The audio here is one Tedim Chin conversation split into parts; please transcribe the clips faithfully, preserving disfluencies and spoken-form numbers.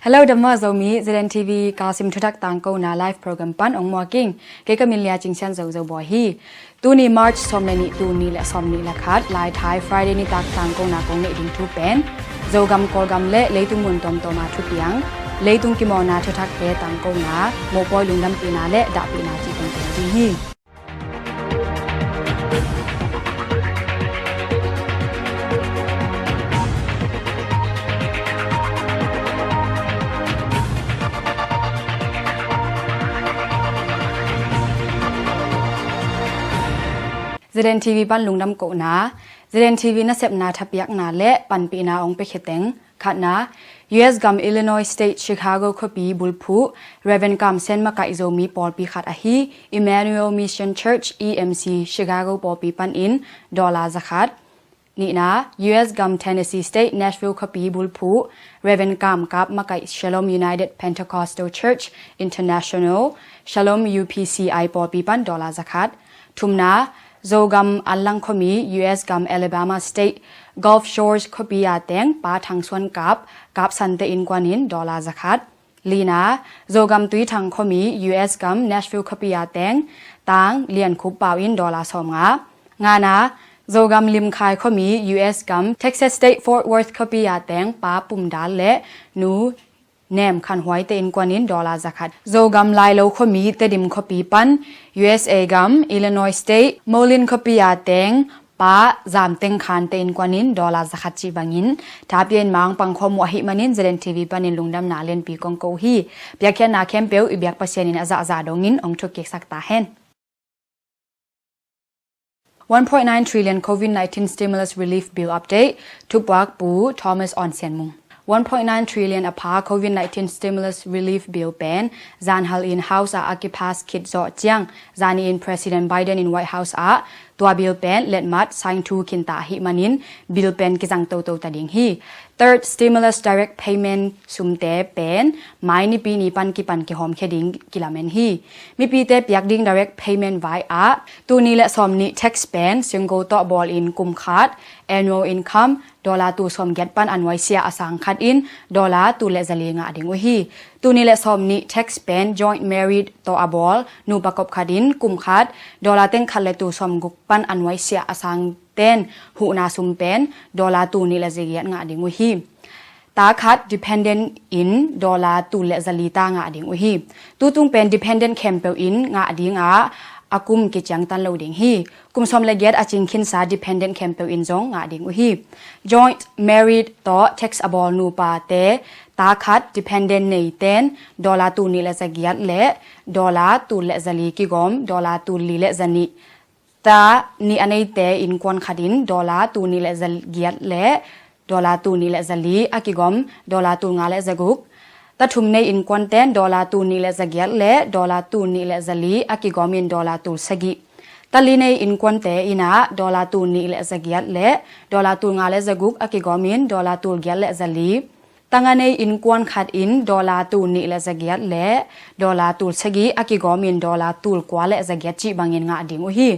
Hello, dam maw Zomi, Z N T V Kalsim thuthak tangkona live program pan ong muak ing. Kei ka min Lia Cing Sian Zo, Zo Bawi hi. Tuni March sawm le nih, tul nih le sawm nih le khat, Laithai Friday nitak tangkona kong neih ding thu pen Zogam, Kawlgam le leitung mun tawmtawma thupiang, leitung kimawlna thuthakte tangkona, mopawi lungdampihna le dahpihna cih tengteng ding hi. Z N T V pan lungdam kohna, Z N T V nasepna thapiakna le panpihna ong pia khiteng. Khatna, U S gam Illinois State Chicago khuapi bulphuh Reverend Kam Sen makaih Zomi pawlpi khat ahi Emmanuel Mission Church, E M C, Chicago pawlpi panin dollar zakhat. Nihna, U S gam Tennessee State Nashville khuapi bulphuh Reverend Kam Kap makaih Shalom United Pentecostal Church International, Shalom U P C I pawlpi pan dollar zakhat. Thumna, Zogam Anlang khuami U S gam Alabama State Gulf Shores khuapi a teng Pa Thang Suan Kap, Kap Sante innkuan in dollar zakhat. Lina, Zogam Tuithang khuami U S gam Nashville khuapi a teng Tang Lian Khup Pau in dollar sawmnga. Ngana, Zogam Limkhai khuami U S gam Texas State Fort Worth khuapi a teng Pa Pum Dal le Nu Nem Khan Huai te innkuan in dollar zakhat. Zogam Lailo khuami Tedim khuapi pan U S A gam Illinois State Moline khuapi a teng Pa Zam Teng Khan te innkuan in dollar zakhat cih bangin tha pia in mangpang khawm uh ahih manin Z N T V panin lungdamna lianpi kong ko hi. Piakkhiatna khempeuh i biak Pasian in a zahzah dongin ong thukkiksak ta hen. One point nine trillion COVID nineteen stimulus relief bill update. Thupuak Pu Thomas Awn Sian Mung. One point nine trillion a pha COVID nineteen stimulus relief bill pen zanhal in House ah a kipass khit zawh ciang, zani in President Biden in White House ah tua bill pen letmat sign thu khinta ahih manin bill pen kizang toto ta ding hi. Third stimulus direct payment sumte pen Mai nipi ni pan kipan kihawmkhia ding kilamen hi. Mipite piak ding direct payment vai ah tul nih le sawm nih tax pen single tawh bawl in kum khat annual income dollar tul sawmgiat pan a nuaisiah a sang khat in dollar tul le zali ngah ding uh hi. Tul nih le sawm nih tax pen joint married tawh a bawl nupa kop khat in kum khat dollar teng khat le tul sawmguk pan a nuaisiah a sang ten huhna sum pen dollar tul nih le zagiat ngah ding uh hi. Ta khat dependent in dollar tul le zali ta ngah ding uh hi. Tutung pen dependent khempeuh in ngah ding ah a kum kiciangtan lo ding hi. Kum sawm le giat a cing khinsa dependent khempeuh in zong ngah ding uh hi. Joint married tawh tax a bawl nupate ta khat dependent nei ten dollar tul nih le zagiat le dollar tul le zali kigawm dollar tul li le zanih. Ta nih a neite innkuan khat in dollar tul nih le zagiat le dollar tul nih le zali a kigawm dollar tul nga le zaguk. Ta thum nei innkuan ten dollar tul nih le zagiat le dollar tul nih le zali a kigawm in dollar tul sagih. Ta li nei innkuante in ah dollar tul nih le zagiat le dollar tul nga le zaguk a kigawm in dollar tul giat le zali. Ta nga nei innkuan khat in dollar tul nih le zagiat le dollar tul sagih a kigawm in dollar tul kua le zagiat cih bangin ngah ding uh hi.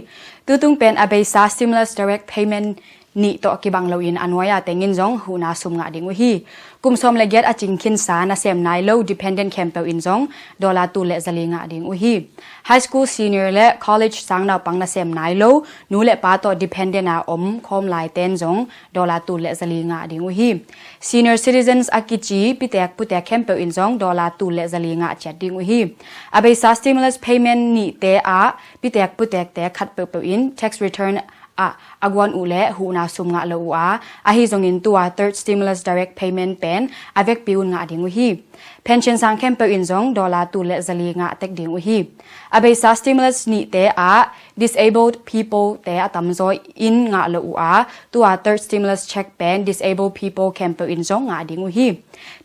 Tutung pen a beisa stimulus direct payment nih tawh kibang lo in a nuai a teng in zong huhna sum ngah ding uh hi. Kum sawm le giat a cing khinsa nasem nai lo dependent khempeuh in zong dollar tul le zali ngah ding uh hi. High school senior le college sang naupang nasem nai lo nu le pa tawh dependent a om khawm lai ten zong dollar tul le zali ngah ding uh hi. Senior citizens a kici pitek putek khempeuh in zong dollar tul le zali ngah ciat ding uh hi. A beisa stimulus payment nihte ah pitek putekte khat peuhpeuh in tax return ah a guan uh le huhna sum ngah lo uh a, ahi zongin tua third stimulus direct payment pen a vekpi un ngah ding uh hi. Pension sang khempeuh in zong dollar tul le zali ngah tek ding uh hi. A beisa stimulus nihte ah disabled people te a tamzaw in ngah lo uh a, tua third stimulus check pen disabled people khempeuh in zong ngah ding uh hi.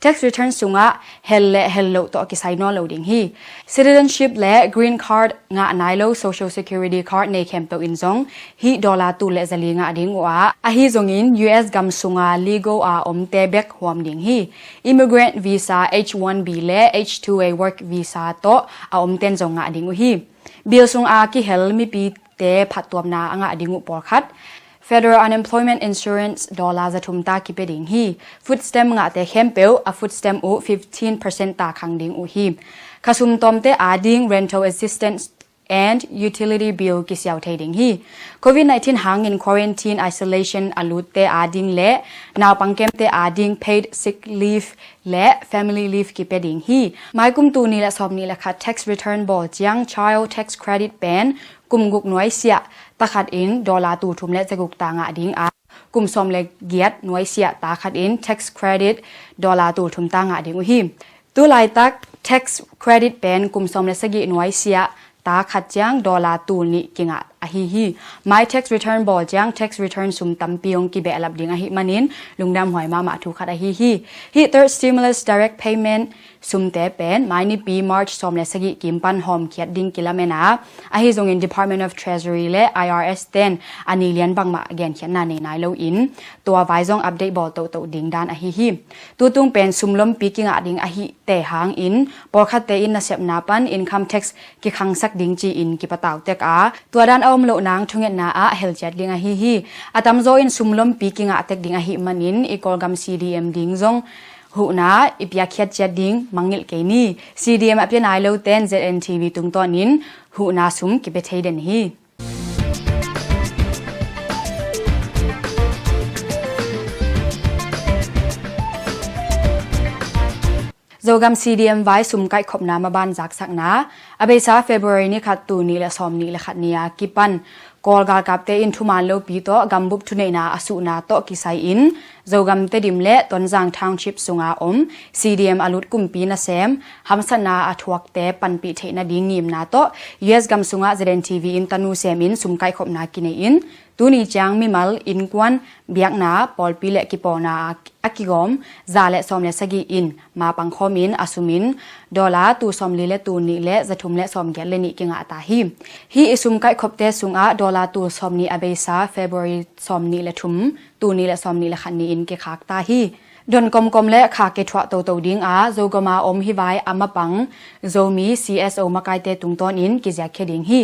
Tax return sungah hel le hel loh tawh kisai nawn lo ding hi. Citizenship le green card ngah nai lo social security card nei khempeuh in zong hih dollar tul le zali ngah ding uh a, ahi zongin U S gam sunga legal a omte bek huam ding hi. Immigrant visa H one B le H two A work visa tawh a omten zong ngah ding uh hi. Bill sunga kihel mipite phattuamna a ngah ding uh pawlkhat Federal Unemployment Insurance dollar za thum ta kipia ding hi. Food stamp ngahte khempeuh a food stamp uh fifteen percent ta khang ding uh hi. Khasum tawmte ading rental assistance and utility bill kisiau thei ding hi. Covid nineteen hangin quarantine isolation a lutte ading le naupang kemte ading paid sick leave le family leave kipia ding hi. Maikum tul nih le sawm nih le khat tax return bawl ciang child tax credit pen kum guk nuaisiah takhat in dollar tul thum le za guk ta ngah ding a, kum sawm le giat nuaisiah takhat in tax credit dollar tul thum ta ngah ding uh hi. Tu laitak tax credit pen kum sawm le sagih nuaisiah takhat ciang dollar tul nih kingah ahi hi. Mai tax return bawl ciang tax return sum tampi hong kibehlap ding ahih manin lungdam huai mahmah thu khat ahi hi. Hih third stimulus direct payment sumte pen mai nipi March sawm le sagih kim pan hawmkhiat ding kilamen a, ahi zongin Department of Treasury le I R S ten a ni lian bangmah genkhiatna nei nai loin tua vai zong update bawl tohtoh ding dan ahi hi. Tutung pen sum lompi kingah ding ahih teh hangin pawlkhatte in nasepna pan income tax kikhangsak ding ci-in kipatau tek a, tua dan a om loh nang thungetna ah helciat ding ahi hi. A tamzaw in sum lompi kingah tek ding ahih manin i Kawlgam C D M ding zong huhna i piakkhiat ciat ding mangngilh kei ni. C D M a pia nai loten Z N T V tungtawnin huhna sum kipia thei den hi. Zogam C D M vai sum kaihkhopna maban zaksakna, a beisa February ni khat tul nih le sawm nih le khat ni a kipan Kawl galkapte in thuman lopi tawh gambup thuneihna a suhna tawh kisai in Zogam Tedim le Tonzang Township sunga om C D M a lut kumpi nasem hamsatna a thuakte panpih theih nading ngimna tawh U S gam sungah Z N T V in tanu semin sum kaihkhopna kinei in tuni ciang mimal, innkuan, biakna, pawlpi le kipawlna a kigawm za le sawm le sagih in ma pangkhawmin a sumin dollar tul sawmli le tul nih le za thum le sawmgiat le nih kingah ta hi. Hih i sum kaihkhopte sungah dollar tul sawmnih a beisa February sawmnih le thum, tul nih le sawmnih le khat ni-in kikhak ta hi. Don komkom le kha kithuah toto dinga Zogama om hivai a mapang Zomi C S O makaite tungtawnin kiziakkhia ding hi.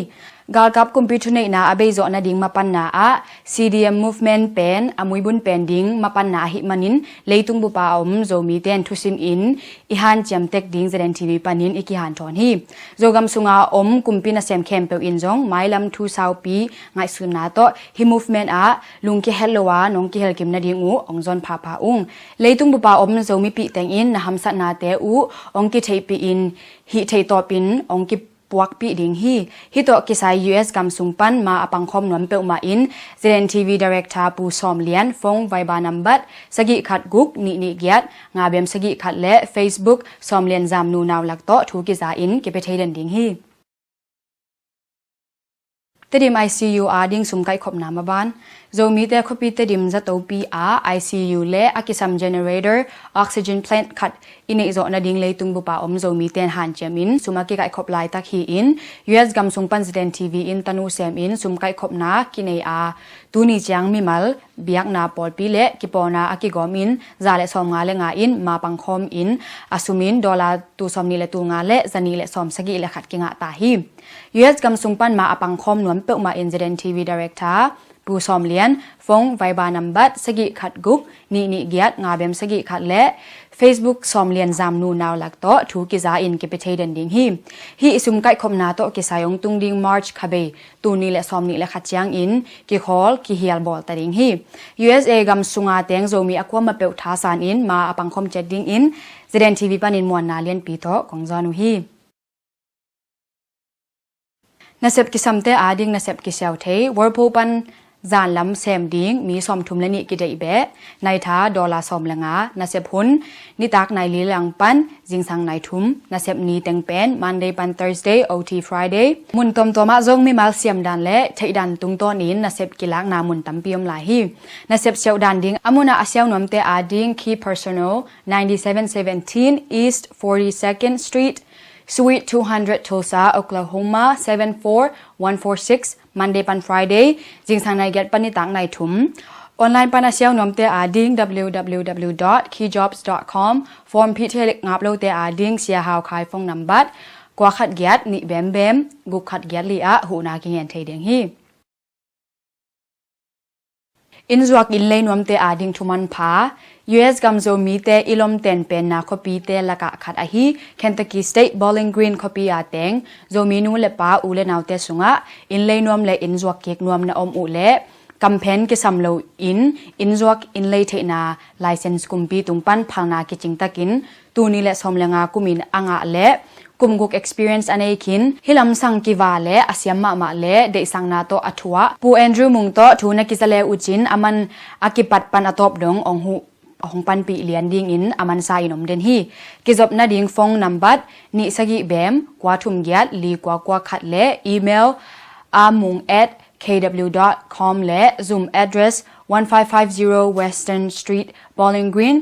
Galkap kumpi thuneihna a beizawh nading mapanna ah C D M movement pen a muibun pen ding mapanna ahih manin leitung bupa a om Zomiten thusimin i hanciam tek ding Z N T V panin i kihanthawn hi. Zogam sunga om kumpi nasem khempeuh in zong mailam thu saupi ngaihsutna tawh hih movement ah lungkia het lo a nong kihelkim nading uh hong zawn phapha ung. Leitung bupa om Zomipih tengin na hamsatnate uh hong kitheihpih in hih theih tawpin hong kipuakpih ding hi. Hih tawh kisai U S gam sung pan ma a pangkhawm nuam peuhmah in Z N T V Director Pu Sawm Lian phone Viber nambat sagih khat guk nih nih giat nga bem sagih khat le Facebook Sawm Lian Zamnu Naulak tawh thu kiza in kipia thei den ding hi. Tedim I C U a ding sum kaihkhopna maban. Zomite khuapi Tedim zatopi a I C U le a kisam generator, oxygen plant khat i neihzawh nading leitung bupa om Zomiten hanciamin sum a kikaihkhop laitak hi-in U S gam sung pan Z N T V in tanu semin sum kaihkhopna kinei a tuni ciang mimal, biakna, pawlpi le kipawlna a kigawmin za le sawmnga le nga in ma pangkhawmin a sumin dollar tul sawmnih le tul nga le zanih le sawmsagih le khat kingah ta hi. U S gam sung pan ma a pangkhawm nuam peuhmah in Z N T V Director Pu Sawm Lian phone Viber nambat sagih khat guk nih nih giat nga bem sagih khat le Facebook Sawm Lian Zamnu Naulak tawh thu kiza in kipia thei den ding hi. Hih i sum kaihkhopna tawh kisai hong tung ding March khabei tul nih le sawmnih le khat ciangin kikhawl kihial bawl ta ding hi. U S A gam sunga teng Zomi a kuamah peuh thasan in ma a pangkhawm ciat dingin Z N T V panin muanna lianpi tawh kong zawn uh hi. Nasep kisamte ading nasep kisiau thei, Whirlpool pan zanlam sem ding mi sawmthum le nih kideih beh, naitha dollar sawm le nga, nasep hun nitak nai li lang pan zingsang nai thum, nasep ni teng pen Monday pan Thursday, O T Friday. Mun tuamtuamah zong mimal siamdan le theihdan tungtawnin nasep kilakna mun tampi om lai hi. Nasep siauhdan ding a munah a siau nuamte ading Key Personal, ninety seven seventeen East forty-second Street, Suite two hundred, Tulsa, Oklahoma seven four one four six, Monday pan Friday, zingsang nai giat pan nitak nai thum. Online pan a siau nuamte ading W W W dot key jobs dot com, form phih theih ngap lote ading Sia Hau Khai phone nambat kua khat giat nih bem bem guk khat giat li ah huhna kingen thei ding hi. Innzuak innlei nuamte ading thumanpha. U S gam Zomite i lomten penna khuapite lakah khat ahi Kentucky State Bowling Green khuapi a teng Zomi nu le pa, u le naute sungah innlei nuam le innzuak kik nuam na om uh leh kamphen kisam loin innzuak innlei theihna license kumpi tung pan phalna kicing takin tul nih le sawm le nga kumin a ngah le kum guk experience a nei khin, hih lamsang kiva le a siam mahmah le deihsakna tawh a thuah Pu Andrew Mung tawh thu na kiza le uh cin, a man a kipat pan a tawp dong ong huh, hong panpih lian dingin a mansa in om den hi. Kizop nading phone nambat nih sagih bem kua thum giat li kua kua khat le email amung at K W dot com le Zoom address one five five zero Western Street, Bowling Green,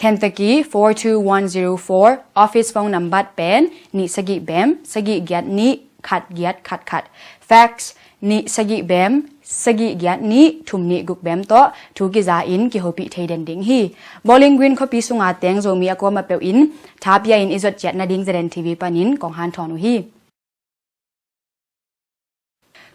Kentucky four two one zero four, office phone nambat pen nih sagih bem sagih giat nih khat giat khat khat, fax nih sagih bem sagih giat nih thum nih guk bem tawh thu kiza in kihopih thei den ding hi. Bowling Green khuapi sunga teng Zomi a kuama peuh in tha pia in i zot ciat nading Z N T V panin kong hanthawn uh hi.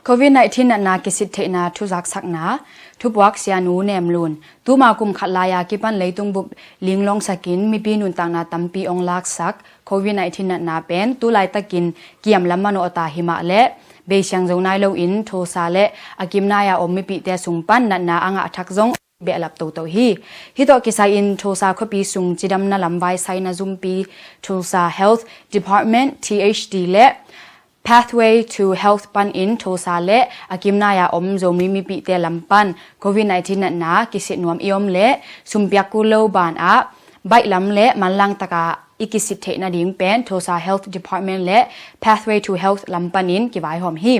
Covid nineteen natna kisit theihna thuzaksakna, thupuak Sianu Nemlun. Tuma kum khat lai-a kipan leitung bup linglongsakin mipi nuntakna tampi ong laksak Covid nineteen natna pen tulaitakin kiamlam manawh ta himah le beisiang zo nai loin Tulsa le a kimnai-a om mipite sung pan natna a ngah thak zong behlap toto hi. Hih tawh kisai-in Tulsa khuapi sung cidamna lamvai saina zumpi Tulsa Health Department, T H D, le Pathway to Health panin Tulsa le a kimnai-a om Zomi mipite lam pan Covid nineteen natna kisit nuam i om le sumpiak kul lo banah baihlam le manlang taka i kisit theih nading pen Tulsa Health Department le Pathway to Health lam panin kivaihawm hi.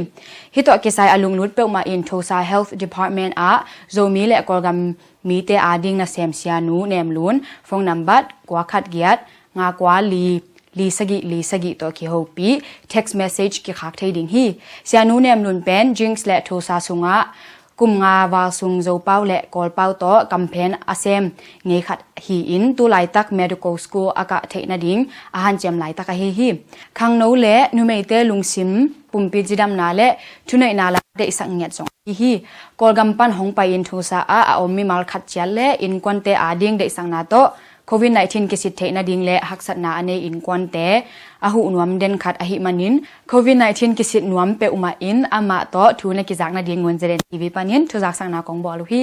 Hih tawh kisai a lunglut peuhmah in Tulsa Health Department ah Zomi le Kawlgam mite ading nasem Sianu Nemlun, phone nambat kua khat giat nga kua li li sagih li sagih tawh kihopih text message kikhak thei ding hi. Sianu Nemlun pen Jinx le Tulsa sungah kum nga val sung Zopau le Kawlpau tawh kamphen a sem ngei khat hi-in tulaitak medical school a kah theih nading a hanciam laitak ahi hi. Khangno le numeite lungsim pumpi cidamna le thuneihna la deihsak ngiat zong ahi hi. Kawlgam pan hong pai-in Tulsa ah a om mimal khat ciat le innkuante ading deihsakna tawh Covid nineteen kisit theih nading le haksatna a nei innkuante a huh nuam den khat ahih manin Covid nineteen kisit nuam peuhmah in amah tawh thu na kizak nadingun Z N T V panin thuzaksakna kong bawl uh hi.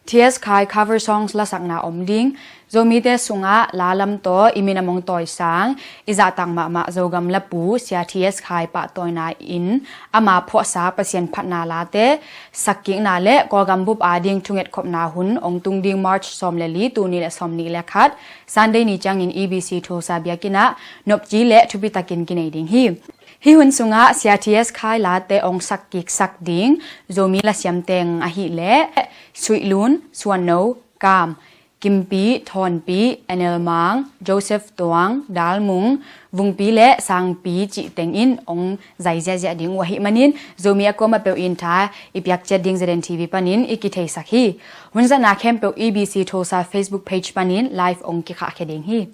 T S Khai cover songs lasakna om ding. Zomite sungah la lam tawh i minam ong tawisang i zahtak mahmah Zogam lapu Sia T S Khai pahtawina in ama phuahsa Pasian phatna late sakkikna le Kawlgam bup ading thungetkhopna hun ong tung ding March sawm le li, tul nih le sawm nih le khat, Sunday ni ciangin E B C Tulsa biakinn ah nopci le thupitakin kinei ding hi. Hih hun sungah Sia T S Khai late ong sakkiksak ding Zomi lasiam teng ahih leh Suihlun, Suanno, Kam, Kimpi, Thawnpi, Anel Mang, Joseph Tuang, Dalmung, Vungpi le Sangpi cih teng in ong zai ziahziah ding uh ahih manin Zomi a kuama peuh in tha i piak ciat ding Z N T V panin i kitheisak hi. Hun zatna khempeuh E B C Tulsa Facebook page panin live ong kikhahkhia ding hi.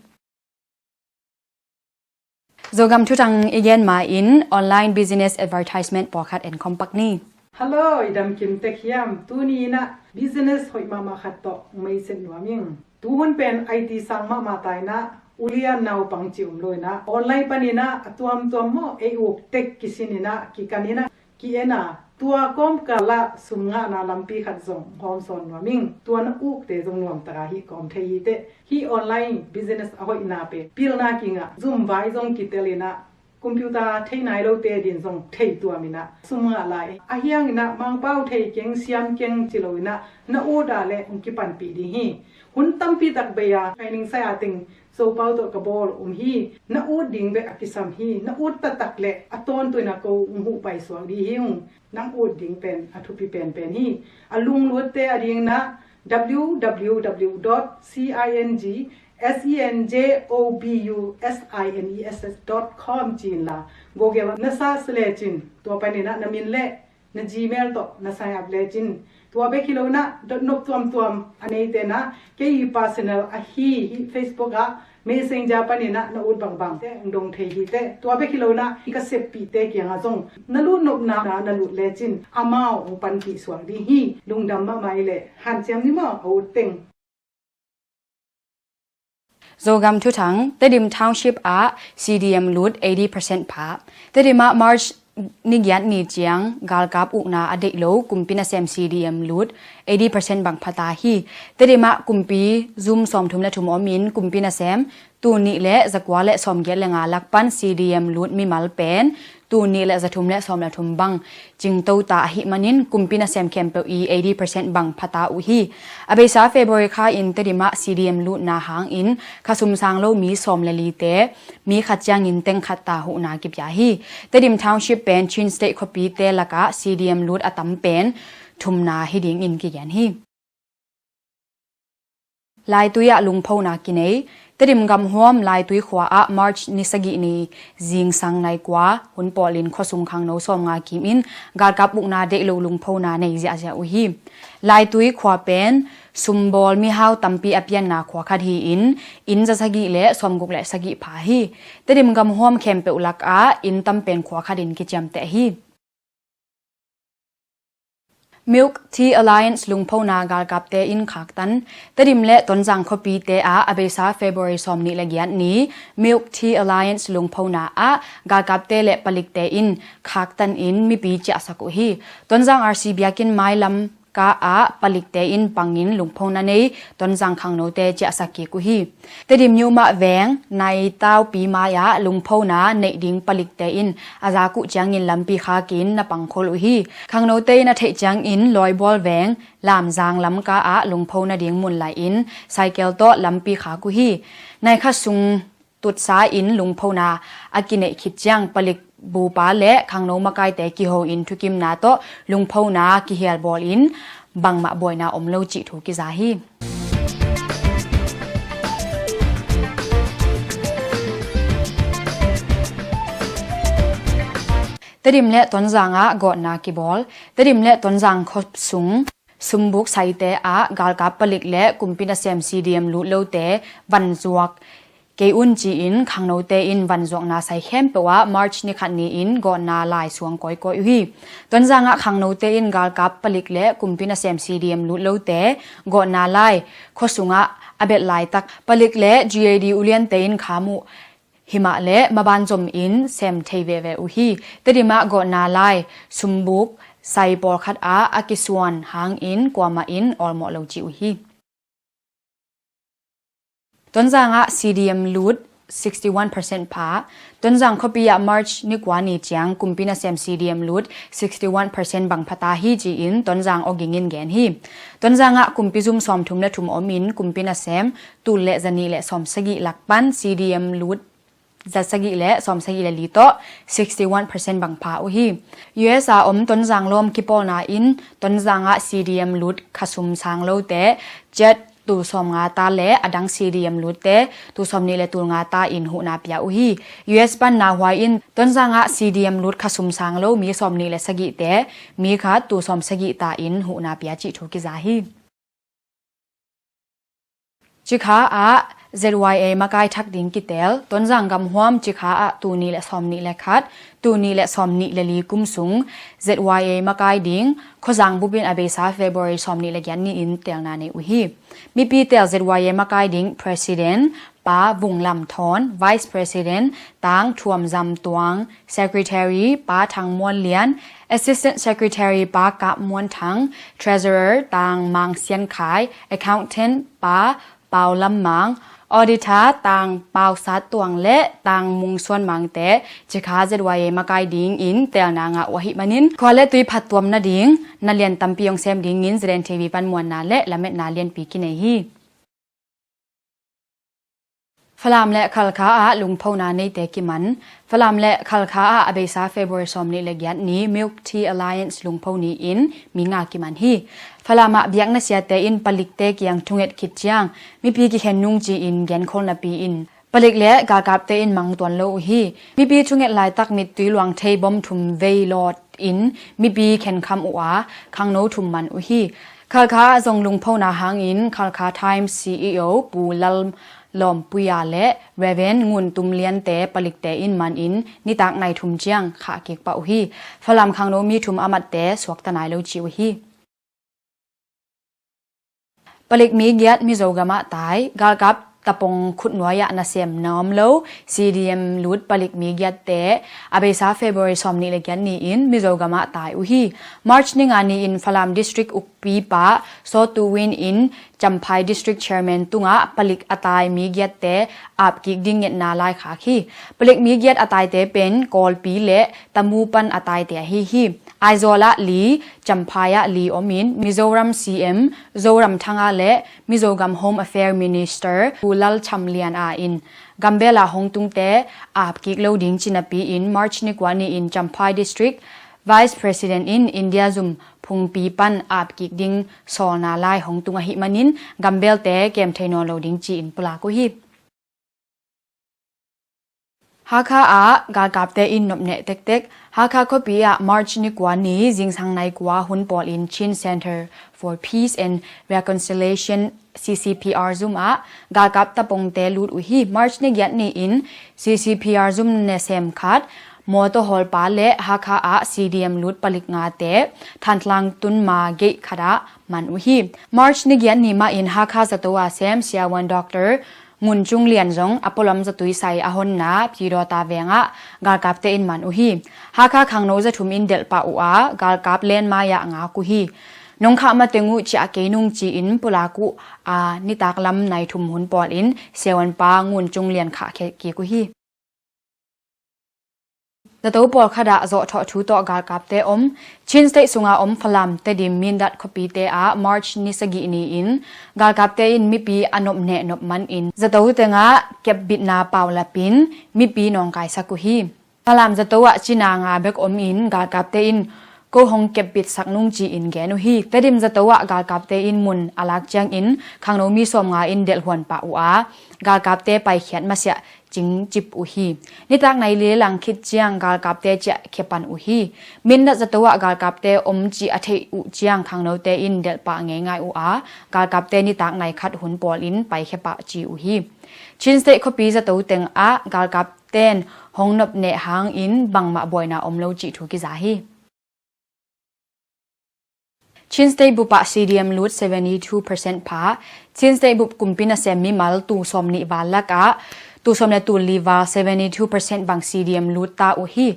Zogam thutang i gen ma-in online business advertisement pawlkhat en khawm pak ni. Hallo, i dam kim tek hiam? Tuni inah business hoih mahmah khat tawh meiset nuam ing. Tuhun pen I T sang mahmah ta inah ulian naupang ci um lo inah online pan inah a tuamtuam maw ei uk tek kisin inah kikan inah ki-en a, tua kawmkal ah sum ngahna lampi khat zong hawm sawn nuam ing. Tua na ukte zong nuam taka hih kawm thei hi teh. Hih online business a hoihna pen pilna kingah zum vai zong kitel inah computer thei nai lote din zong thei tuam inah sum ngah lai. A hiang inah Mangpau thei keng, siam keng ci lo inah na ut a le hong kipanpih ding hi. Hun tampi tak bei a training sai a teng Zopau tawh ka bawl um hi. Na ut ding bek a kisam hi. Na ut taktak le a tawntung inah ko ung huh paisuak dih hi ung. Nang ut ding pen a thupi penpen hi. A lunglutte a ding inah W W W dot C I N G S E N J O B U S I N E S S dot com ci inla Google na search lecin tua pan inah na min le na Gmail tawh na sign up lecin tua bek hi lo inah dot nop tuamtuam a neite inah kei personal ahi hi Facebook ah Messenger panin ah na ut bangbang te hong dong thei hi teh. Tua bek hi lo in ah ka seppihte kiangah zong na lut nopna na lut lecin amau hong panpih suak ding hi. Lungdam mahmah hi leh hanciam ni maw a ut teng. Zogam thuthang. Tedim Township ah C D M lut eighty percent pha. Tedim ah March ni giat ni ciang galkap ukna a deih lo kumpi nasem C D M lut eighty percent bang pha ta hi. Tedim ah kumpi zum sawmthum le thum om in kumpi nasem tul nih le zakua le sawmgiat le nga lak pan C D M lut mimal pen tul nih le zathum le sawm le thum bang cingto ta ahih manin kumpi nasem khempeuh i eighty percent bang pha ta uh hi. A beisa February kha in Tedim ah C D M lutna hangin khasum sang lo mi sawm le lite mi khat ciangin teng khat ta huhna kipia hi. Tedim Township pen Chin State khuapite lakah C D M lut a tam pen thumna hi dingin kigen hi. Laitui ah lungphona kinei. Tedim gamhuam Laitui khua ah March ni sagih ni zingsang nai kua hun pawlin khuasung khangno sawmnga kim in galkap ukna deih lo lungphona nei ziahziah uh hi. Laitui khua pen sumbawl mihau tampi a pianna khua khat hi-in inn za sagih le sawmguk le sagih pha hi. Tedim gamhuam khempeuh lakah inn tam pen khua khat in kiciamteh hi. Milk Tea Alliance lungphona galkapte in khaktan. Tedim le Tonzang khuapite ah a beisa February sawmnih le giat ni Milk Tea Alliance lungphona ah galkapte le palikte in khaktan in mipi ciahsak uh hi. Tonzang R C biakinn mailam ka ah palikte in pangin lungphona nei Tonzang khangnote ciahsak kik uh hi. Tedim Newmah veng Naitaupi mai-ah lungphona neih ding palikte in a zak uh ciangin lampi khakin na pangkhol uh hi. Khangnote in a theih ciangin Lawibual veng Lamzang lamka ah lungphona ding mun lai-in cycle tawh lampi khak uh hi. Nai khat sung tutsa in lungphona a kineih khit ciang palik bupa le khangno makaite kiho in thukimna tawh lungphona kihial bawl in bangmah buaina om lo cih thu kiza hi. Tedim le Tonzang ah gawtna kibawl. Tedim le Tonzang khuasung sumbuk saite ah galkap palik le kumpi nasem C D M lut lote van zuak kei un ci-in khangnote in van zuakna sai khempeuh ah March ni khat ni-in gawtna lai suang kawikawi uh hi. Tonzang ah khangnote in galkap palik le kumpi nasem C D M lut lote gawtna lai khuasungah a belh laitak palik le G A D uliante in kham uh himah le maban zom in sem thei veve uh hi. Tedim ah gawtna lai sumbuk sai pawlkhat ah a kisuan hangin kuamah in awlmawh lo ci uh hi. Tonzang ah C D M lut sixty one percent pha. Tonzang khuapi ah March ni kua ni ciang kumpi nasem C D M lut sixty one percent bang pha ta hi ci-in Tonzang awging in gen hi. Tonzang ah kumpi zum sawmthum le thum om in kumpi nasem tul le zanih le sawmsagih lak pan C D M lut zasagih le sawmsagih le li tawh sixty one percent bang pha uh hi. U S a om Tonzang lawm kipawlna in Tonzang ah C D M lut khasum sang lote ciat tul sawmnga ta le adang C D M lutte tul sawmnih le tul nga ta in huhna pia uh hi. U S pan nauhuai in Tonzang ah C D M lut khasum sang lo mi sawmnih le sagihte mi khat tul sawmsagih ta in huhna pia cih thu kiza hi. Cikha ah Z Y A makai thak ding kitel. Tonzang gamhuam Cikha ah tul nih le sawmnih le khat, tul nih le sawmnih le li kum sung Z Y A makai ding khuazang bupin a beisa February sawmnih le giat ni-in telna nei uh hi. Mipi tel Z Y A makai ding President Pa Vung Lam Thawn, Vice President Tang Thuam Zam Tuang, Secretary Pa Thang Muan Lian, Assistant Secretary Pa Kap Muan Thang, Treasurer Tang Mang Sian Khai, Accountant Pa Pau Lam Mang, Auditor Tang Pau Sat Tuang le Tang Mung Suan Mangte Cikha Z Y A makai dingin telna ngah uh ahih manin khua le tui phattuam nading na lian tampi hong sem dingin Z N T V pan muanna le lametna lianpi kinei hi. Falam le Khalkha ah lungphona neite kiman. Falam le Khalkha ah a beisa February sawmnih le giat ni Milk Tea Alliance lungpho ni-in mi nga kiman hi. Falam ah biakna siate in palikte kiang thunget khit ciang mipi kikhen nung ci-in genkhol napi-in palik le galkapte in mangtuan lo uh hi. Mipi thunget laitak mittui luang thei bom thum vei lawt in mipi khenkham uh a khangno thum man uh hi. Khalkha ah zong lungphona hangin Khalkha Times C E O Pu Lal Lawm Puia le Reverend Ngun Tum Liante palikte in manin nitak nai thum ciang khah kik pah uh hi. Falam khangno mi thum a matte suakta nai lo ci uh hi. Palik mi giat Mizo gamah tai. Galkap tapong khutnuai-ah nasem nawm lo C D M lut palik mi giatte a beisa February sawmnih le giat ni-in Mizo gamah tai uh hi. March ni nga ni-in Falam District ukpipa Saw Tu Win in Champhai District Chairman tungah palik a tai mi giatte apkik ding ngetna laikhak hi. Palik mi giat a taite pen Kawlpi le Tamu pan a taite ahi hi. Aizawl ah li, Champhai ah li omin Mizoram C M Zoramthanga le Mizogam Home Affair Minister Pu Lalchamliana in gambel ah hong tungte apkik lo ding ci napi-in March ni kua ni-in Champhai District Vice President in India zum phungpi pan apkik ding sawlna lai hong tung ahih manin gambelte kem thei nawn lo ding ci-in pulak uh hi. Hakha ah galkapte in nopneh tektek. Hakha khuapi ah March ni kua ni zingsang nai kua hun pawlin Chin Center for Peace and Reconciliation, C C P R zum ah galkap tapongte lut uh hi. March ni giat ni-in C C P R zum nasem khat mawtaw hawlpa le Hakha ah C D M lut palik ngate Thantlang tun ma gate khat ah man uh hi. March ni giat ni mah in Hakha zato a sem siavuan Doctor Ngun Cung Lian zong a pualam zatui sai a honna Pyidawta vengah galkapte in man uh hi. Hakha khangno zathum in delh pah uh a galkap len mai-ah ngak uh hi. Nong khah mateng uh ciah kei nung ci-in pulak uh a nitak lam nai thum hun pawlin siavuanpa Ngun Cung Lian khah kik uh hi. Zato pawlkhat ah zawhthawh thu tawh galkapte om. Chin State sunga om Falam, Tedim, Mindat khuapite ah March ni sagih ni-in galkapte in mipi a nopneh nop manin zato tengah kepbitna paulapin mipi nawngkaisak uh hi. Falam zato ah cina nga bek omin galkapte in ko hong kepbitsak nung ci-in gen uh hi. Tedim zato ah galkapte in mun a lak ciangin khangno mi sawmnga in delhhuan pah uh a galkapte paikhiat masiah cingcip uh hi. Nitak nai li le lang khit ciang galkapte ciah khia pan uh hi. Mindat zato ah galkapte om cih a theih uh ciang khangnote in delh pah ngeingai uh a galkapte nitak nai khat hun pawlin paikhia pah ci uh hi. Chin State khuapi zato tengah galkapten hong nopneh hangin bangmah buaina om lo cih thu kiza hi. Chin State bup ah C D M lut seventy two percent pha. Chin State bup kumpi nasem mimal tul sawmnih val lakah tul sawm le tul li val seventy two percent bang C D M lut ta uh hi.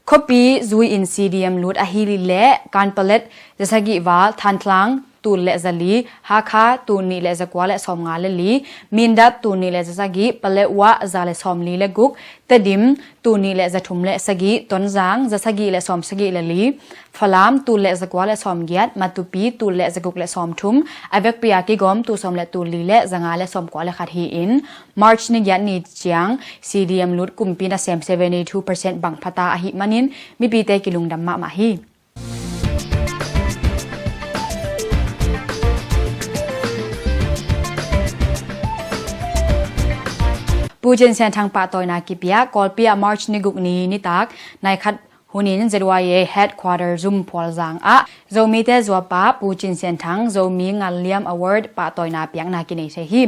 Khuapi zui-in C D M lut ahi leh Kanpalet zasagih val, Thantlang tul le zali, Hakha tul nih le zakua le sawmnga le li, Mindat tul nih le zasagih, Paletwa za le sawmli le guk, Tedim tul nih le zathum le sagih, Tonzang zasagih le sawmsagih le li, Falam tul le zakua le sawmgiat, Matupi tul le zaguk le sawmthum, a vekpi a kigawm tul sawm le tul li le zanga le sawmkua le khat hi-in March ni giat ni ciang C D M lut kumpi nasem seventy two percent bang phata ahih manin mipite kilungdam mahmah hi. Pu Cin Sian Thang pahtawina kipia. Kawlpi ah March ni guk ni nitak nai khat hunin Z Y A headquarter zum phualzang ah Zomite zuapa Pu Cin Sian Thang Zomi Ngalliam Award pahtawina piakna kinei thei hi.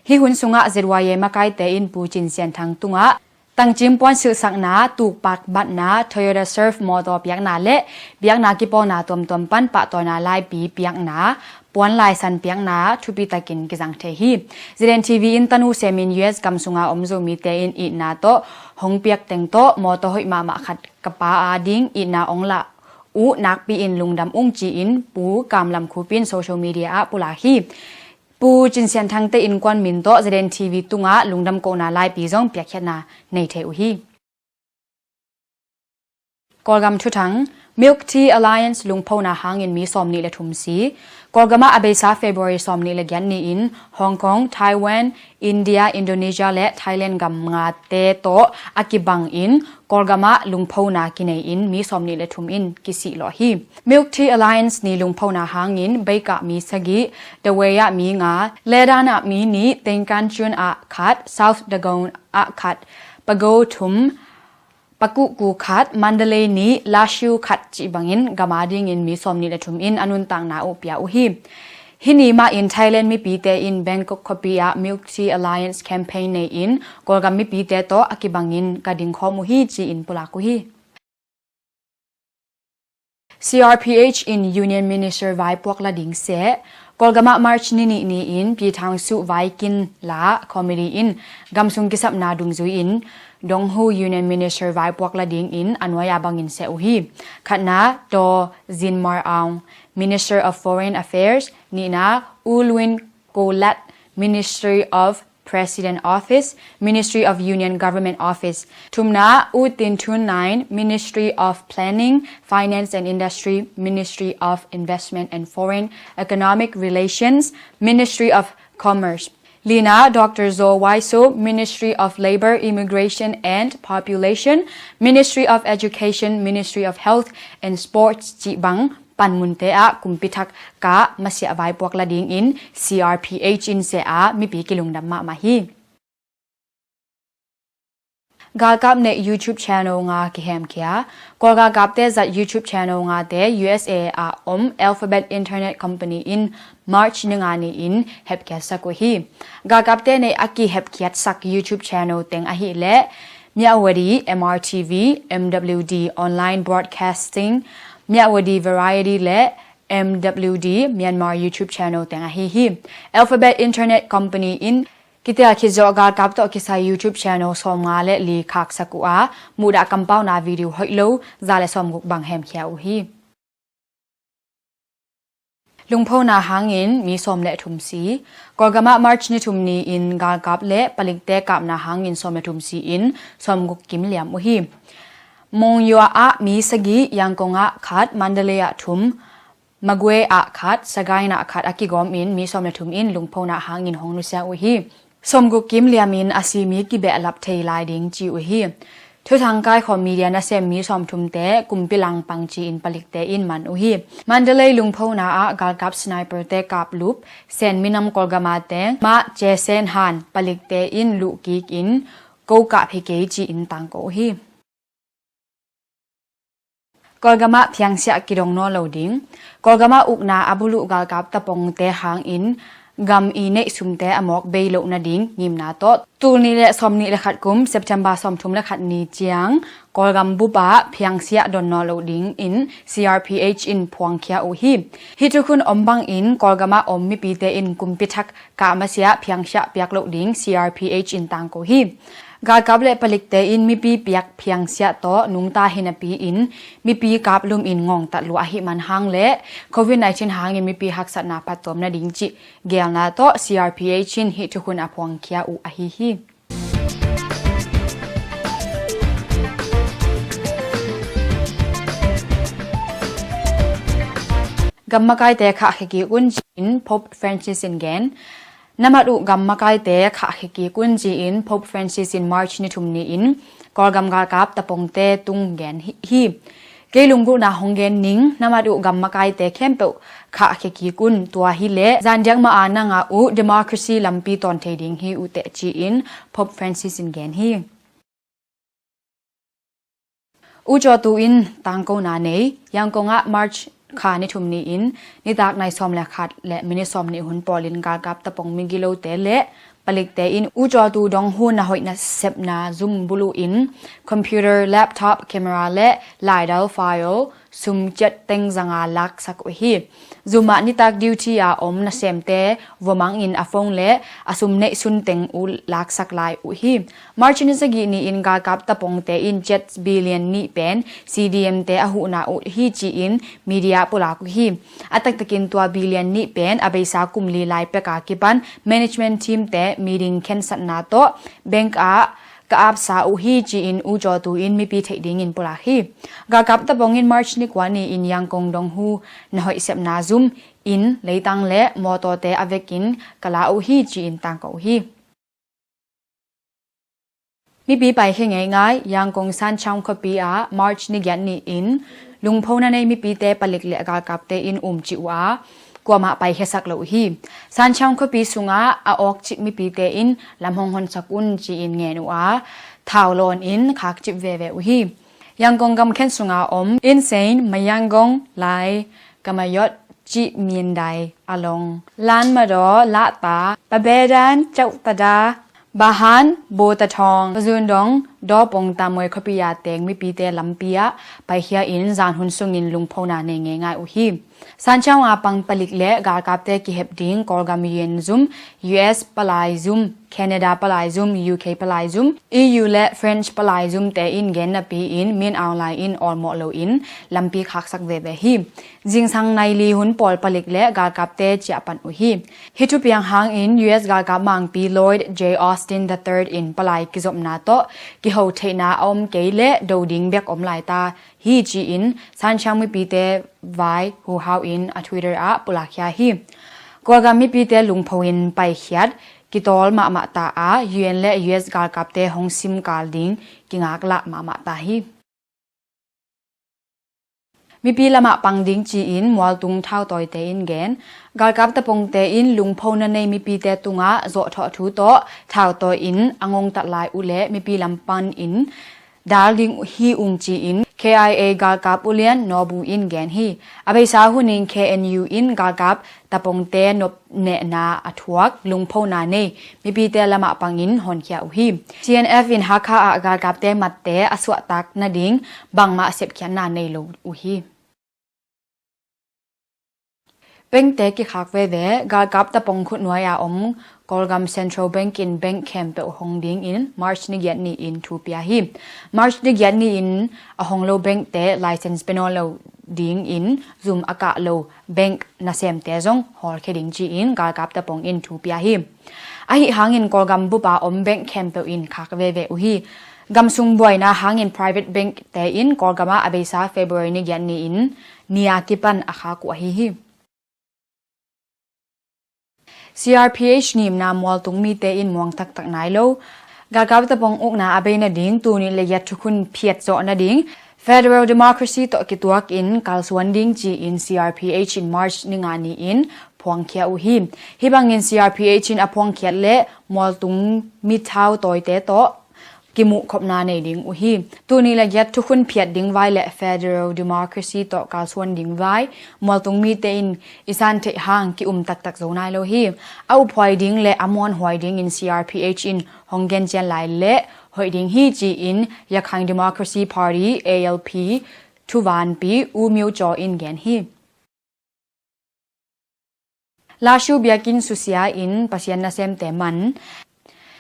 Hih hun sungah Z Y A makaite in Pu Cin Sian Thang tungah tangcim puan silhsakna, tukpak batna, Toyota Surf mawtaw piakna le biakna kipawlna tuamtuam pan pahtawina laipi piakna, puan laisan piakna thupitakin kizang thei hi. Z N T V in tanu semin U S gam sunga om Zomite in itna tawh hong piak teng tawh mawtaw hoih mahmah khat ka pa ading itna ong lah uh nakpi-in lungdam ung ci-in Pu Kam Lam Khup in social media ah pulak hi. Pu Cin Sian Thangte innkuan min tawh Z N T V tungah lungdam kohna laipi zong piakkhiatna nei thei uh hi. Kawlgam thuthang. Milk Tea Alliance lungphona hangin mi sawmnih le thum si. Kawlgamah a beisa February sawmnih le giat ni-in Hong Kong, Taiwan, India, Indonesia le Thailand gam ngate tawh a kibangin Kawlgamah lungphona kinei-in mi sawmnih le thum in kisih lawh hi. Milk Tea Alliance ni lungphona hangin Beikah mi sagih, Dawei ah mi nga, Ledan ah mi nih, Tengkanchun ah khat, South Dagon ah khat, Pago thum, Pakuku khat, Mandalay nih, Lashiu khat cih bangin gam adingin mi sawmnih le thum in a nuntakna uh pia uh hi. Hih ni mahin Thailand mipite in Bangkok khuapi ah Milk Tea Alliance campaign nei-in Kawlgam mipite tawh a kibangin ka dingkhawm uh hi ci-in pulak uh hi. C R P H in Union Minister vaipuak la ding seh. Kawlgam ah March ni nih ni-in Pi Thang Suh vaikin la committee in gamsung kisapna dungzui-in Dong Hu Union Minister vaipuak la dingin a nuai-a bangin seh uh hi. Khatna, Daw Zin Mar Aung, Minister of Foreign Affairs, nihna, U Luin Ko Lat, Ministry of President Office, Ministry of Union Government Office. Thumna, U Tin Thun Nain, Ministry of Planning, Finance and Industry, Ministry of Investment and Foreign Economic Relations, Ministry of Commerce. Lina, Doctor Zo Wai So, Ministry of Labor, Immigration and Population, Ministry of Education, Ministry of Health and Sports cih bang panmunte ah kumpi thak kah masiah vaipuak la dingin C R P H in seh a, mipi kilungdam mahmah hi. Galkap neih YouTube channel nga kihemkhia. Kawl galkapte zat YouTube channel ngate U S A ah om Alphabet Internet Company in March ni nga ni-in hepkhiatsak uh hi. Galkapte neih a kihepkhiatsak YouTube channel teng ahih leh Myawaddy M R T V, M W D Online Broadcasting, Myawaddy Variety le M W D Myanmar YouTube channel teng ahi hi. Alphabet Internet Company in kitel khit zawh galkap tawh kisai YouTube channel sawmnga le li khaksak uh a, muhdah kampauna video hoih lo za le sawmguk bang hemkhia uh hi. Lungphona hangin mi sawm le thum si. Kawlgam ah March ni thum ni-in galkap le palikte kapna hangin sawm le thum si-in sawmguk kim liam uh hi. Monywa ah mi sagih, Yangon ah khat, Mandalay ah thum, Magwe ah khat, Sagaing ah khat a kigawm in mi sawm le thum in lungphona hangin hong nusia uh hi. Sawmguk kim liamin a si mi kibehlap thei lai ding ci uh hi. Thuthang kaikhawm media nasem mi sawmthumte kumpi langpang ci-in palikte in man uh hi. Mandalay lungphona ah galkap sniper-te kaplup Sen minam Kawlgam a teng mah Cesen Han palikte in luhkik in ko kap hi kei ci-in tangko uh hi. Kawlgam ah phiangsiah kidong nawn lo ding. Kawlgam ah ukna a buluh galkap tapongte hangin gam i neih sumte a mawk bei loh nading ngimna tawh tul nih le sawmnih le khat kum September sawmthum le khat ni ciang Kawlgam bup ah phiangsiah don nawn lo dingin C R P H in phuangkhia uh hi. Hih thukhun om bangin Kawlgam ah om mipite in kumpi thak kah masiah phiangsiah piak loh ding C R P H in tangko hi. Galkap le palikte in mipi piak phiangsiah tawh nungta hi napi-in mipi kaplum in ngongtat lua ahih man hang le Covid nineteen hangin mipi haksatna phattuam nading cih geelna tawh C R P H in hih thukhun a phuangkhia uh ahi hi. Gam makaite khahkhia kik un ci-in Pope Francis in gen. Na mat uh gam makaite khahkhia kik un ci-in Pope Francis in March ni thum ni-in Kawlgam galkap tapongte tung gen hi, hi. Kei lunggulhna hong gen ning, na mat uh gam makaite khempeuh khahkhia kik un, tua hileh zandiak mah a na ngah uh democracy lampi tawn thei ding hi uh teh ci-in Pope Francis in gen hi. U Caw Tu in tangkona nei. Yangon ah March kha ni thum ni-in nitak nai sawm le khat le minit sawmnih hun pawlin galkap tapong migilote le palikte in U Caw Tu Dong Hu na hoih na sepna zum buluh in computer, laptop, camera le laidal file sum ciat teng zanga laksak uh hi. Zum ah nitak duty a om nasemte vua mangin a phone le a sum neihsun teng uh laksak lai uh hi. March ni sagih ni-in galkap tapongte in ciat billion nih pen C D M te a huhna uh hi ci-in media pulak uh hi. A taktakin tua billion nih pen a beisa kum li lai pek a kipan management team te meeting khensatna tawh bank ah ka apsa uh hi ci-in U Caw Tu in mipi theih dingin pulak hi. Galkap tapongin March ni kua ni-in Yangon Dong Hu na hoih sepna zum in leitang le mawtawte a vekin ka la uh hi ci-in tangko uh hi. Mipi paikhia ngeingai. Yangon Sanchang khuapi ah March ni giat ni-in lungphona nei mipite palik le galkapte in umcih uh a, kuamah paikhiasak lo uh hi. Sanchang khuapi sungah a awkcik mipite in lam hong honsak un ci-in ngen uh a, thau lawn in khakcip veve uh hi. Yangon gamkhen sunga om Insein, Mayangon, Lai, Kamayot, Cih mindai a long Lanmadaw, Lahta, Pabedan, Cautada, Bahan, Botathawng, Pazundong, Dawpong, Tamuai khuapi a teng mipite lampi ah paikhia in zan hun sungin lungphona nei ngeingai uh hi. Sanchaung a pang palik le galkapte kihep ding Kawlgam U N zum, U S palai zum, Canada palai zum, U K palai zum, E U le French palai zumte in gen napi-in Min Aung Hlaing in awlmawh loin lampi khaksak veve hi. Zingsang nai li hun pawl palik le galkapte ciah pan uh hi. Hih thupiang hangin U S galkap mangpi Lloyd J Austin the third in palai kizopna tawh kiho theihna a om kei le do ding bek om lai ta hi ci-in Sanchaung mipite vai huhau in a Twitter ah pulakkhia hi. Kawlgam mipite lungpho in paikhiat kitawl mahmah ta a, U N le U S galkapte hong simkal ding kingaklah mahmah ta hi. Mipi lamah pang ding ci-in mualtung thautawite in gen. Galkap tapongte in lungphona nei mipite tungah zawhthawh thu tawh thautawi in a ngongtat lai uh le mipi lam panin dal ding hi ung ci-in K I A galkap ulian Naw Bu in gen hi. A beisa hunin K N U in galkap tapongte nopnehna a thuak lungphona nei mipite lamah pangin honkhia uh hi. C N F in Hakha ah galkapte matte a suahtak nading bangmah sepkhiatna nei lo uh hi. Bengte kikhak veve. Galkap tapong khutnuai a om Kawlgam Central Bank in bank khempeuh hong dingin March ni giat ni-in thu pia hi. March ni giat ni-in a hong lo bengte license pe nawn lo dingin zum a kah lo bank nasemte zong hawlkhia ding ci-in galkap tapong in thu pia hi. Ahi hangin Kawlgam bupa om bank khempeuh in khak veve uh hi. Gamsung buaina hangin private bank te in Kawlgam ah a beisa February ni giat ni-in ni a kipan a khak uh ahi hi. C R P H ngimna mualtung mite in muang taktak nai lo. Galkap tapong ukna a bei nading tuni le giat thukhun phiat zawh nading federal democracy tawh kituak in kalsuan ding ci-in C R P H in March ni nga ni-in phuangkhia uh hi. Hih bangin C R P H in a phuangkhiat le mualtung mi thautawite tawh kimuhkhopna nei ding uh hi. Tuni le giat thukhun phiat ding vai le federal democracy tawh kalsuan ding vai mualtung mite in i san theih hang ki-um taktak zo nai lo hi. A uphuai ding le a muanhuai dingin C R P H in hong gencian lai le hoih ding hi ci-in Rakhine Democracy Party, A L P, thuvanpi U Myo Kyaw in gen hi. Lashu biakinn susia in Pasian nasemte man.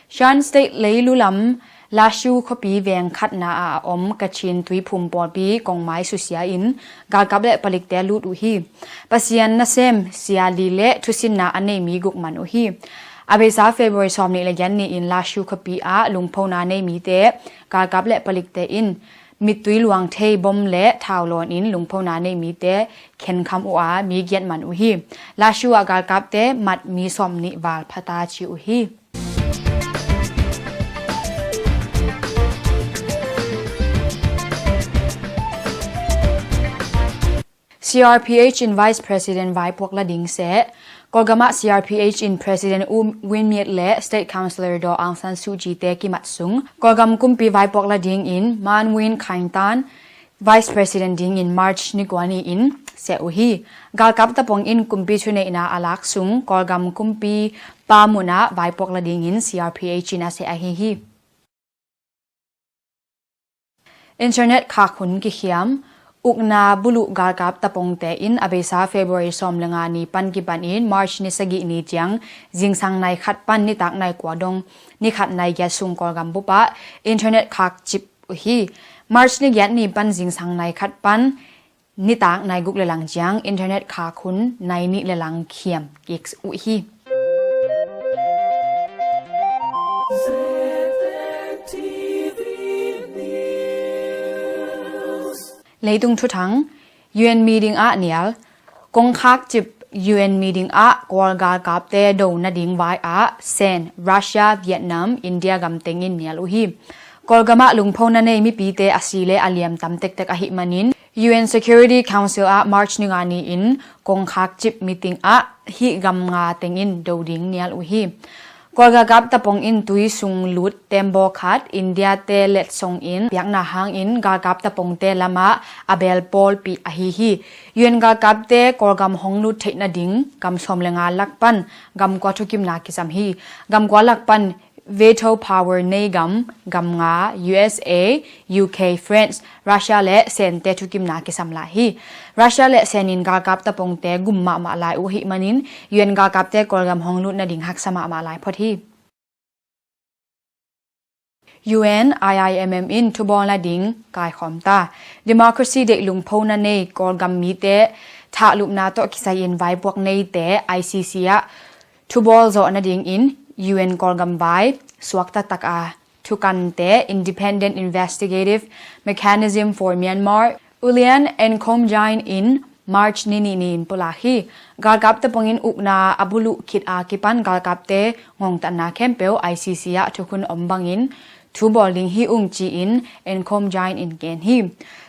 Shan State leilu lam Lashu khuapi veng khatna a om Kachin tuiphum pawlpi kongmai susia in galkap le palikte lut uh hi. Pasian nasem sia li le thusinna a nei mi guk man uh hi. A beisa February sawmnih le giat ni-in Lashu khuapi ah lungphona nei mite galkap le palikte in mittui luang thei bom le thau lawn in lungphona nei mite khenkham uh a mi giat man uh hi. Lashu ah galkapte mat mi sawmnih val phata ci uh hi. C R P H in Vice President vaipuak la ding seh. Kawlgam ah C R P H in President U Win Myint le State Councillor Daw Aung San Suu Kyi te kimat sung Kawlgam kumpi vaipuak la dingin Man Win Khaing Tan Vice President dingin March ni kua ni-in seh uh hi. Galkap tapong in kumpi thuneihna a lak sung Kawlgam kumpi pa munah vaipuak la dingin C R P H in a seh ahi hi. Internet khak hun kikhiam. Ukna buluh galkap tapongte in a beisa February sawm le nga ni pan kipan in March ni sagih ni ciang zingsang nai khat pan nitak nai kua dong ni khat nai giat sung Kawlgam bup ah internet khak cip uh hi. March ni giat ni pan zingsang nai khat pan nitak nai guk le lang ciang internet khak hun nai nih le lang khiam kik uh hi. Leitung thuthang. U N meeting ah nial. Kongkhak cip U N meeting ah Kawl galkapte do nading vai ah Sen, Russia, Vietnam, India gam teng in nial uh hi. Kawlgam ah lungphona nei mipite a si le a liam tam tektek ahih manin U N Security Council ah March ni nga ni-in kongkhak cip meeting ah hih gam nga teng in do ding nial uh hi. Kawlgalkap tapong in tui sung lut tembaw khat India te letsong in piakna hangin galkap tapongte lamah a beel pawlpih ahi hi. U N galkapte Kawlgam hong lut theih nading gam sawm le nga lak pan gam kua thukimna kisam hi. Gam kua lak pan veto power nei gam, gam nga, U S A, U K, France, Russia le Sente thukimna kisam lai hi. Russia le Sen in galkap tapongte gum mahmah lai uh hih manin U N galkapte Kawlgam hong lut nading haksa mahmah lai phot hi. U N, I I M M in thubawl nading kaikhawm ta. Democracy deih lungphona nei Kawlgam mite thahlupna tawh kisai-in vaipuak neite I C C ah thubawl zawh nadingin U N Kawlgam vai suak taktak a thukante Independent Investigative Mechanism for Myanmar, Ulian Enkhomjine in March ni nih ni-in pulak hi. Galkap tapongin ukna a buluh khit a kipan galkapte ngongtatna khempeuh I C C ah thukhun om bangin thu bawl ding hi ung ci-in Enkhomjine in gen hi.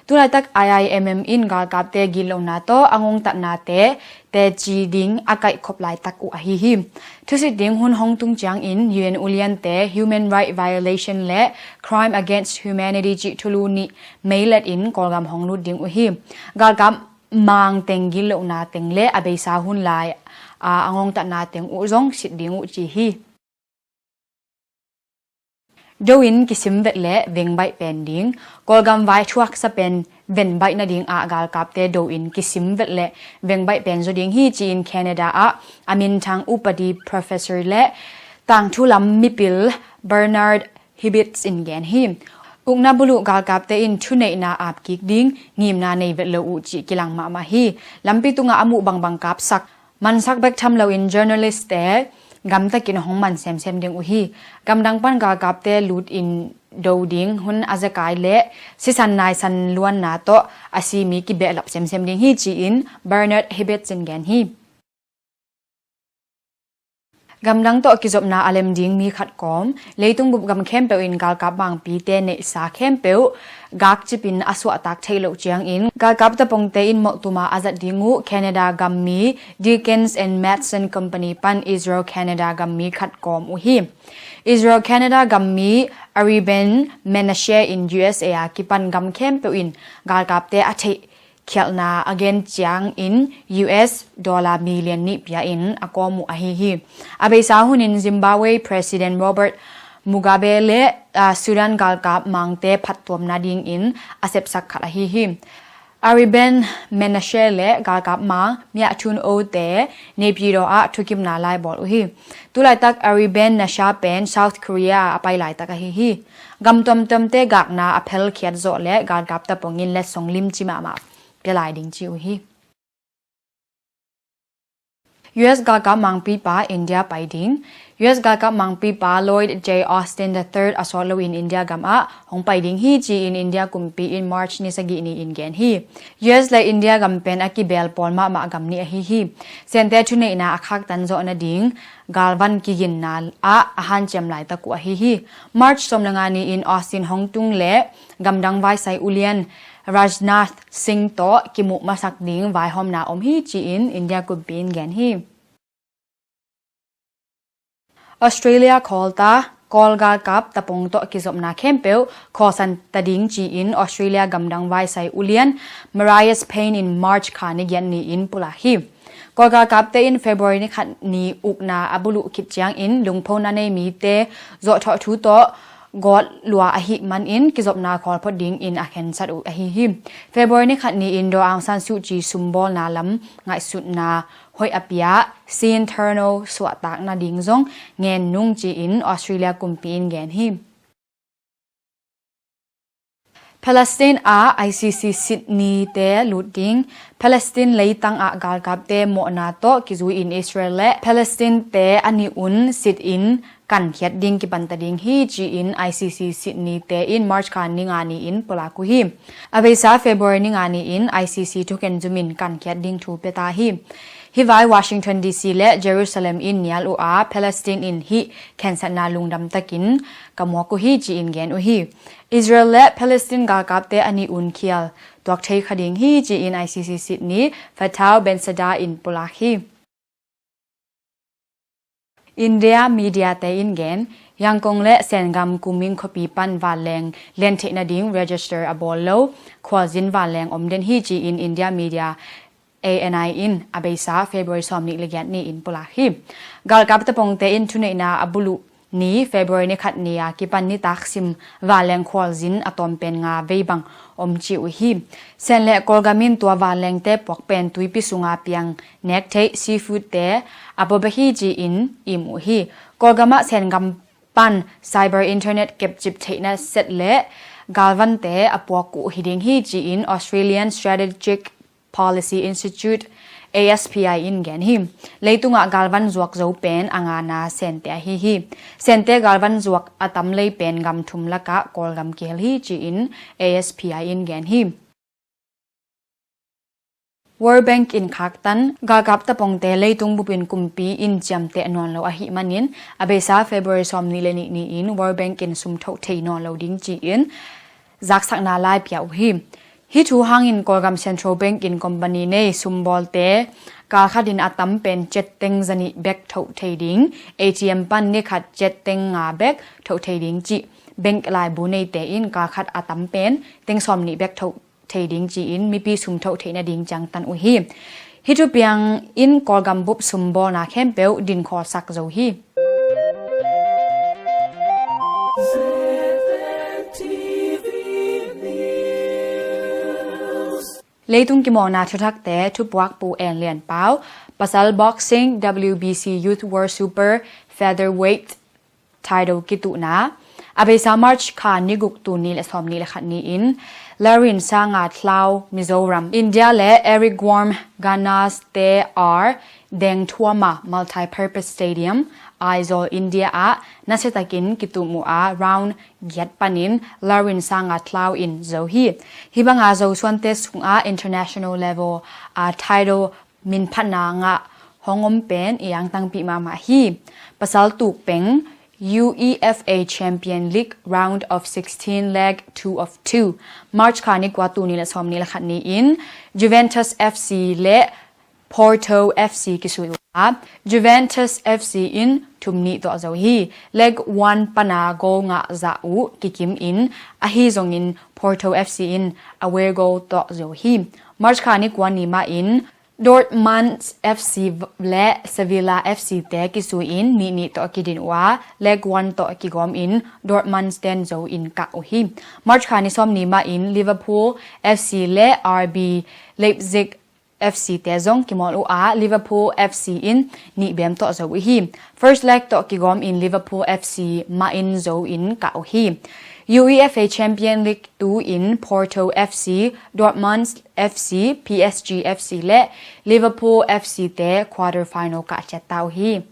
Tulaitak I I M M in galkapte gitlohna tawh a ngongtatnate teci ding a kaihkhop laitak uh ahi hi. Thusit ding hun hong tung ciangin U N uliante human right violation le crime against humanity cih thulu nih meilet in Kawlgam hong lut ding uh hi. Galkap mang teng gitlohna teng le a beisa hun lai a a ngongtatna teng uh zong sit ding uh ci hi. Do in kisim vet le vengbaih pen ding. Kawlgam vai thuaksa pen venbaih nading ah galkapte do in kisim vet le vengbaih pen zaw ding hi ci-in Canada ah a minthang upadi professor le tangthu lam mipil Bernard Hibbets in gen hi. Ukna buluh galkapte in thuneihna apkik ding ngimna nei vet lo uh cih kilang mahmah hi. Lampi tungah a muh bangbang kapsak, mansak bek tham loin journalist-te gamtakin hong man semsem ding uh hi. Gamdang pan galkapte lut in do ding hun a zekai le sisan naisan luanna tawh a simi kibehlap semsem ding hi ci-in Bernard Hibbets in gen hi. Gamdang tawh kizopna a lem ding mi khat kawm, leitung bup gam khempeuh in galkap mangpite neihsa khempeuh gakcipin a suahtak theih loh ciangin galkap tapongte in mawhtuma a zat ding uh Canada gammi Dickens and Matson Company pan Israel Canada gammi khat kawm uh hi. Israel Canada gammi Ariben Menashe in U S A a kipan gam khempeuh in galkapte a theih khialhna a gen ciangin U S dollar million nih pia-in a kawm uh ahi hi. A beisa hunin Zimbabwe President Robert Mugabe le, ah, Sudan galkap mangte phattuamna dingin a sepsak khat ahi hi. Ariben Menashe le galkap mang Myat Thun Aw te Naypyidaw ah thukimna lai bawl uh hi. Tulaitak Ariben Nasha pen South Korea a pai laitak ahi hi. Gam tuamtuamte gakna a phelkhiat zawh le galkap tapongin letsong limci mahmah pia lai ding ci uh hi. U S galkap mangpipa India pai ding. U S galkap mangpipa Lloyd J Austin the third a sawt loin India gam ah hong pai ding hi ci-in India kumpi in March ni sagih ni-in gen hi. U S le India gam pen a kibeel pawl mahmah gam nih ahi hi. Sente thuneihna a khaktan zawh nading galvan kiginna ah a hanciam laitak uh ahi hi. March sawm le nga ni-in Austin hong tung le gamdang vaisai ulian Rajnath Singh tawh kimuh masak ding vaihawmna om hi ci-in India kumpi in gen hi. Australia khawlta, Kawl galkap tapong tawh kizopna khempeuh khawlsan ta ding ci-in Australia gamdang vaisai ulian Marius Payne in March kha ni giat ni-in pulak hi. Kawl galkapte in February ni khat ni ukna a buluh khit ciangin lungphona nei mite zawhthawh thu tawh gawt lua ahih manin kizopna khawl phot dingin a khensat uh ahi hi. February ni khat ni-in Daw Aung San Suu Kyi sumbawlna lam ngaihsutna hoih a pia Shin Tharno suahtak nading zong ngen nung ci-in Australia kumpi in gen hi. Palestine ah I C C sit nite lut ding. Palestine leitang ah galkapte mawhna tawh kizui-in Israel le Palestine te a nih un sit-in kankhiat ding kipanta ding hi ci-in I C C sit nite in March kha ni nga ni-in pulak uh hi. A beisa February ni nga ni-in I C C thukhen zumin kankhiat ding thu pia ta hi. Hih vai Washington D C le Jerusalem in nial uh a, Palestine in hih khensatna lungdam takin ka muak uh hi ci-in gen uh hi. Israel le Palestine galkapte a nih un khial tuak thei kha ding hi ci-in I C C sit ni Fattah Bensouda in pulak hi. India media te in gen, Yangon le Sengam Kunming khuapi pan vanleng len theih nading register a bawl lo khualzin vanleng om den hi ci-in India media A N I in a beisa February sawmnih le giat ni-in pulak hi. Galkap tapongte in thuneihna a buluh ni February ni khat ni a kipan nitak sim vanleng khualzin a tawm pen nga vei bang om ci uh hi. Sen le Kawlgam in tua vanlengte puak pen tuipi sunga piang nek theih seafood te a pua bek hi ci-in im uh hi. Kawlgam ah Sengam pan cyber internet kepcip theihna set le galvante a puak uh hi ding hi ci-in Australian Strategic Policy Institute, A S P I in gen hi. Leitungah galvan zuak zo pen a ngana Sente ahi hi. Sente galvan zuak a tam lei pen gam thum lakah Kawlgam kihel hi ci-in A S P I in gen hi. World Bank in khaktan, galkap tapongte leitung bupin kumpi in ciamteh nawn lo ahih manin a beisa February sawmnih le nih ni-in World Bank in sum thoh thei nawn lo ding ci-in zaksakna lai pia uh hi. Hih thu hangin Kawlgam Central Bank in company nei sumbawlte kalkhat in a tam pen cetteng zanih bek thoh thei ding, A T M pan nikhat cetteng nga bek thoh thei ding cih bank laibu neite in kalkhat a tam pen teng sawmnih bek thoh thei ding ci-in mipi sum thoh theih nading ciangtan uh hi. Hih thupiang in Kawlgam bup sumbawlna khempeuh dinkhawlsak zo hi. Leitung kimawlna thuthakte thupuak Pu En Lian Pau, pasal boxing W B C Youth World Super Featherweight title kituhna a beisa March kha ni guk, tul nih le sawmnih le khat ni-in Lalrinsanga Thlau Mizoram, India le Eric Worm Ghana te R Dengthuama Multipurpose Stadium, Aizawl, India ah nasiatakin kitum uh a round giat panin Lalrinsanga Thlau in zo hi. Hih banga Zosuante sungah international level a title minphatna ngah hong om pen i angtangpih mahmah hi. Pasal tuk peng U E F A Champion League Round of sixteen Leg two of two, March kha ni kua, tul nih le sawmnih le khat ni-in Juventus F C le Porto F C kisui uh a, Juventus F C in thum nih tawh zo hi. Leg one pana goal ngah zah uh kikim in, ahi zongin Porto F C in away goal tawh zo hi. March kha ni kua ni mahin Dortmund F C le Sevilla F C te kisui in nih nih tawh kidin uh a, leg one tawh kigawm in Dortmund ten zo in kah uh hi. March kha ni sawm ni mahin Liverpool F C le R B Leipzig F C te zong kimawl uh a, Liverpool F C in nih bem tawh zo uh hi. First leg tawh kigawm in Liverpool F C mah in zo in kah uh hi. U E F A Champion League two in Porto F C, Dortmund F C, P S G F C le Liverpool F C te quarter final kah ciat ta uh hi.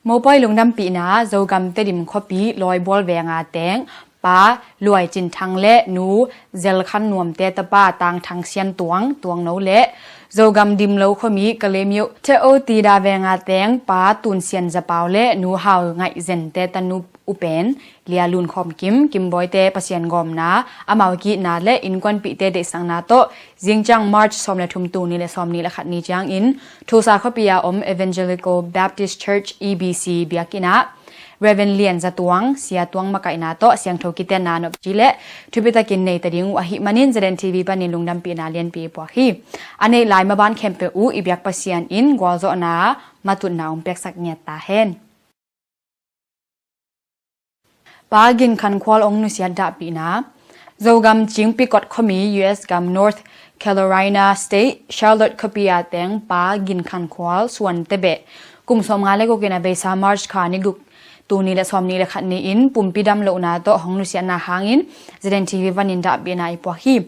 Mopawi lungdampihna, Zogam Tedim khuapi Lawibual venga teng Pa Luai Cin Thang le Nu Zel Khan Nuam te tapa Tang Thang Sian Tuang, Tuang No le Zogam Dimlo khuami Kalemyo Te O Tida venga teng Pa Tun Sian Zapau le Nu Hau Ngaih Zen te tanu upen Lia Lun Khawm Kim, Kim Bawi te Pasian gawmna, amau ki itna le innkuanpihte deihsakna tawh zingciang March sawm le thum, tul nih le sawmnih le khat ni ciangin Tulsa khuapi a om Evangelical Baptist Church E B C biakinn ah Reverend Lian Za Tuang, Sia Tuang makaihna tawh siangtho kitenna nopci le thupitakin neita ding uh ahih manin Z N T V panin lungdampihna lianpi i puak hi. A neih lai maban khempeuh uh i biak Pasian in gualzawhna matutna hong piaksak ngiat ta hen. Pa Gin Khan Khual hong nusiat dahpihna. Zogam Cingpi Kot khuami U S gam North Carolina State, Charlotte khuapi a teng Pa Gin Khan Khual Suan Tebeh, kum sawmnga le guk in a beisa March kha ni guk, tul nih le sawmnih le khat ni-in pumpi damlohna tawh hong nusiatna hangin Z N T V panin dahpihna i puak hi.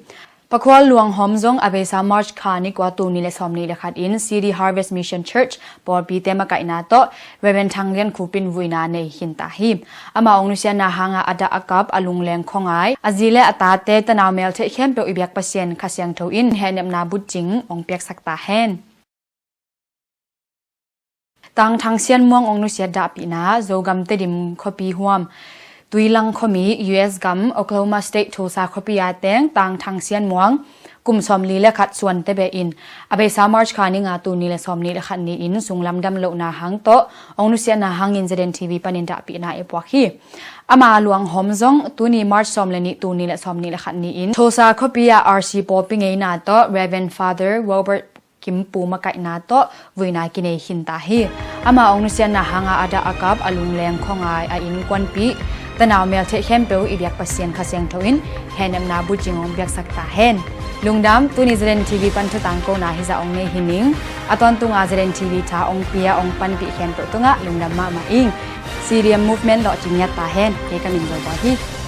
Pa Khual Luang Hawm zong a beisa March kha ni kua, tul nih le sawmnih le khat in City Harvest Mission Church pawlpite makaihna tawh Reverend Thang Lian Khupin vuina nei khin ta hi. Amah hong nusiatna hanga a dah a kap, a lungleng khuangai, a zi le a tate, tanau meltheih khempeuh i biak Pasian Kha Siangtho in hehnepna butcing hong piaksak ta hen. Tang Thang Sian Muang hong nusiat dahpihna. Zogam Tedim khuapi huam Tuilang khuami, U S gam Oklahoma State Tulsa khuapi a teng Tang Thang Sian Muang, kum sawmli le khat suante behin a beisa March kha ni nga, tul nih le sawmnih le khat ni-in sunglam damlohna hang tawh hong nusiatna hangin ZNTV panin dahpihna i puak hi. Ama luanghawm zong tuni March sawm le nih, tul nih le sawmnih le khat ni-in Tulsa khuapi ah RC pawlpi ngeina tawh Reverend Father Robert Kimpu makaihna tawh vuina kinei khinta hi. Ama hong nusiatna hanga a dah a kap, a lungleng khuangai, a innkuanpih, tanau meltheih khempeuh i biak Pasian Kha Siangtho in khenepna bucing hong piaksak ta hen. Lungdam. Tuni ZNTV pan thu tangkona hizah hong nei hi ning. A tawntunga ZNTV tha hong pia hong panpih khempeuh tungah lungdam mahmah ing. CDM movement lawhcing ngiat ta hen. Kei ka min Zo Bawi hi.